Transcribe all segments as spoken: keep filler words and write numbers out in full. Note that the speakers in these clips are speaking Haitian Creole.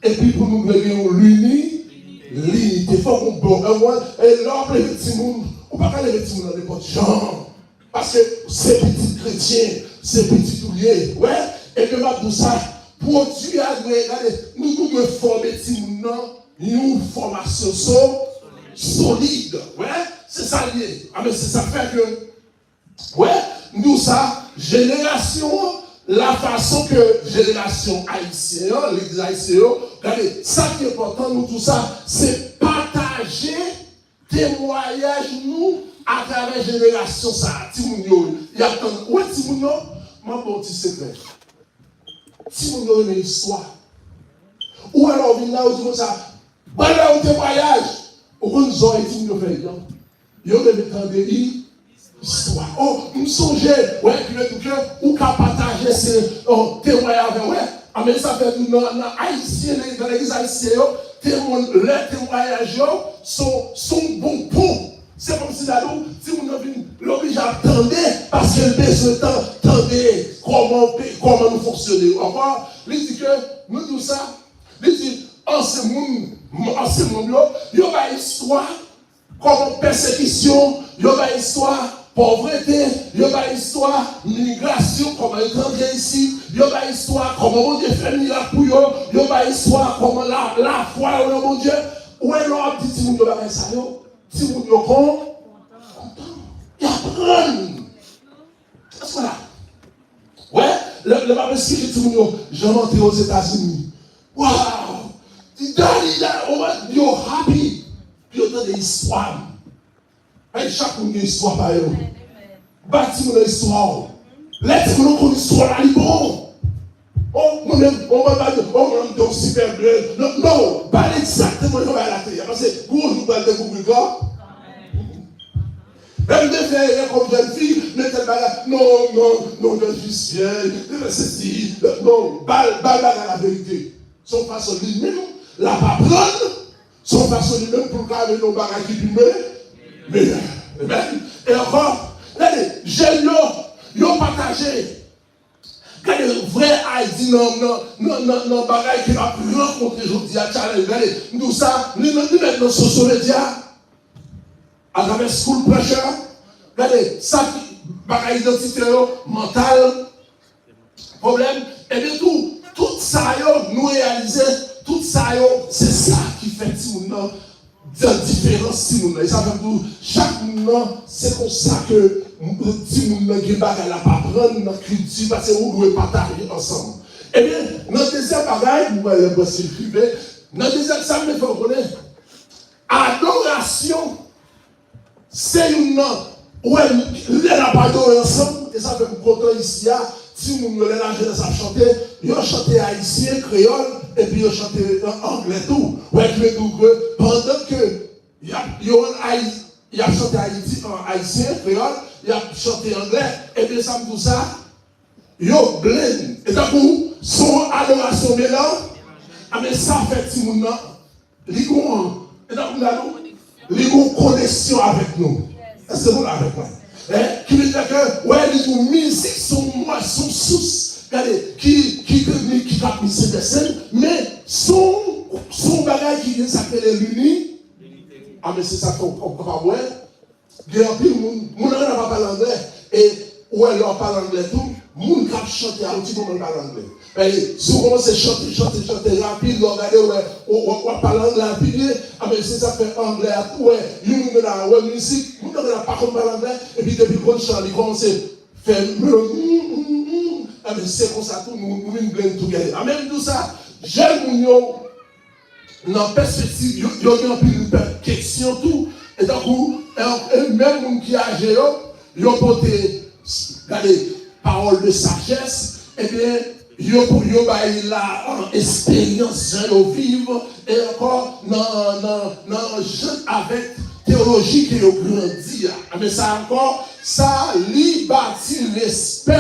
Epi pou nou dwe gen yon lini, linite. Fòk yon bon, e lè w ap leve timoun, ou pa ka leve timoun nan nenpòt jan. Paske se pitit kretyen, se pitit ou ye. Wè, ebyen m ap di w sa, pwodui a dwe, gade, nou, nou dwe fòme timoun nan yon fòmasyon so, solid. Wè, se sa l ye. Anben, se sa k fè ke, wè, m di w sa, jenerasyon an, lafason ke jenerasyon ayisyen an, legliz ayisyen yo, gade, sa ki enpòtan, nou di w sa, se pataje temwayaj nou atravè jenerasyon sa a. Timoun yo, y ap tann. Ou wè timoun yo, m ap ba w ti sekrè. Timoun yo renmen istwa. Ou wè lè w vin la, ou di konsa, "Ban nou yon temwayaj." Ou konn zòrèy timoun yo fè yo? Yo renmen tande i-, istwa. Oh, m sonje, wè, ki vle di ke ou ka pataje se, oh, temwayaj avè, wè. Anben, sa fè nou nan, nan ayisyen, nan legliz ayisyen yo, temwen-, lè temwayaj yo, se, se yon bon pon. Se kòmsi, gade w, timoun nan vin, l oblije ap tande, paske l bezwen tan, tande kòman pe-, kòman nou fonksyone. Ankò, li di ke, nou di w sa, li di, ansyen moun, ansyen moun yo, yo bay istwa, kòman pèsekisyon, yo bay istwa pòvrete, yo bay istwa migrasyon, kòman yo t rantre isit, yo bay istwa kòman Bondye fè mirak pou yo, yo bay istwa kòman la, lafwa yo nan Bondye. Ou wè lè w ap di timoun yo bagay sa yo, timoun yo kon-, kontan. Y aprann. Èske w la? Wè, lè, lè m ap esplike timoun yo jan m antre Ozetazini. Wow! Di, "Daddy, daddy, oh, yo happy." Pou yo tande istwa m. Ay, chak moun gen istwa pa yo. Ba timoun nan istwa w. Lè timoun nan konn istwa la, li bon. Oh, mwen menm, oh, mwen pa di, oh, mwen m te yon sipè bèl. Non, non, ba l egzakteman jan bagay la te ye. Paske, yon jou, pral dekouvri kò. Lè m te fè erè kòm jèn fi, men tèl bagay. Non, non, non, jèn fi, jèn, sesi, non, ba l, ba l bagay la verite. Se yon fason li menm, l ap aprann, se yon fason li menm pou l ka vin yon bagay ki pi me-, meyè. Amen. E ankò, gade, jèn yo, yo pataje. Gade vrè I D nan, nan, nan, nan, nan bagay ke n ap rankontre jodi a, challenge. Gade, m di w sa, li nan, li mèt nan social media, atravè school pressure. Gade, sa ki, bagay idantitè yo, mantal, pwoblèm. Ebyen tou, tout sa yo, nou reyalize, tout sa yo, se sa ki fè timoun nan, di-, diferans timoun nan. E sa fè m di w, chak moun nan, se konsa ke m-, timoun nan gen bagay l ap aprann nan kilti, paske ou dwe pataje ansanm. Ebyen, nan dezyèm bagay, m wè lè prèske rive, nan dezyèm sa m vle fè w konnen, adorasyon, se youn nan, ou wè, lè n ap adore ansanm, e sa fè m kontan isi a, timoun yo, lè lajenès ap chante, yo chante ayisyen, kreyòl, epi yo chante an anglè tou. Ou wè, ki vle di ke pandan ke y ap, yo an Ayi-, y ap chante Ayiti an ayisyen, kreyòl, y ap chante anglè, ebyen, sa m di w sa, yo blend. E tankou, se yon adorasyon melanj, a, men sa fè timoun nan, li gon, e tankou m di nou, li gon koneksyon avèk nou. Èske nou la avèk mwen? Hein? Ki vle di ke, wè, li di w mizik se yon mwa, se yon sous, gade, ki, ki, ki, ki, ki ka plis enteresan, men se yon, se yon bagay ki gen sa k rele lini. A, men se sa k fè w, w kapab wè. Gen anpil moun, moun nan pa pale anglè. E ou wè lè w pale anglè tou, moun k ap chante a, yon ti moman l pale anglè. Paske si w kòmanse chante, chante, chante rapid, lè w gade, w wè, w, w, w ap pale anglè a pi byen. A, men se sa k fè anglè a tou, wè, yon moun gen la wè mizik, moun nan gen la pa konn pale anglè, epi depi l konn chan, li kòmanse fè melodi, mm, mm, mm. A, men se konsa tou, nou, nou vin blend together. A, men m di w sa, jèn moun yo, nan pèspektiv, yo, yo gen anpil kesyon tou. E tankou, e, e menm moun ki aje yo, yo pote, gade, pawòl de sajès, ebyen, yo, yo bay la, an, esperyans, jan yo viv, e ankò nan, nan, nan jan avèk teyoloji ke yo grandi a. Men sa ankò, sa li bati respè,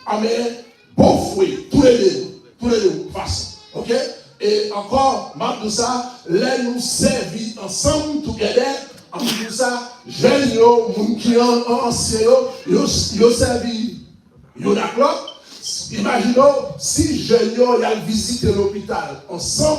amen, both way, tou le de, tou le de fason. Oke? E ankò, m ap di w sa, lè nou sèvi ansanm, together, an m di w sa, jèn yo, moun ki an, an ansyen yo, yo, yo sèvi youn ak lòt. Imajine w, si jèn yo, y al vizite lopital ansanm,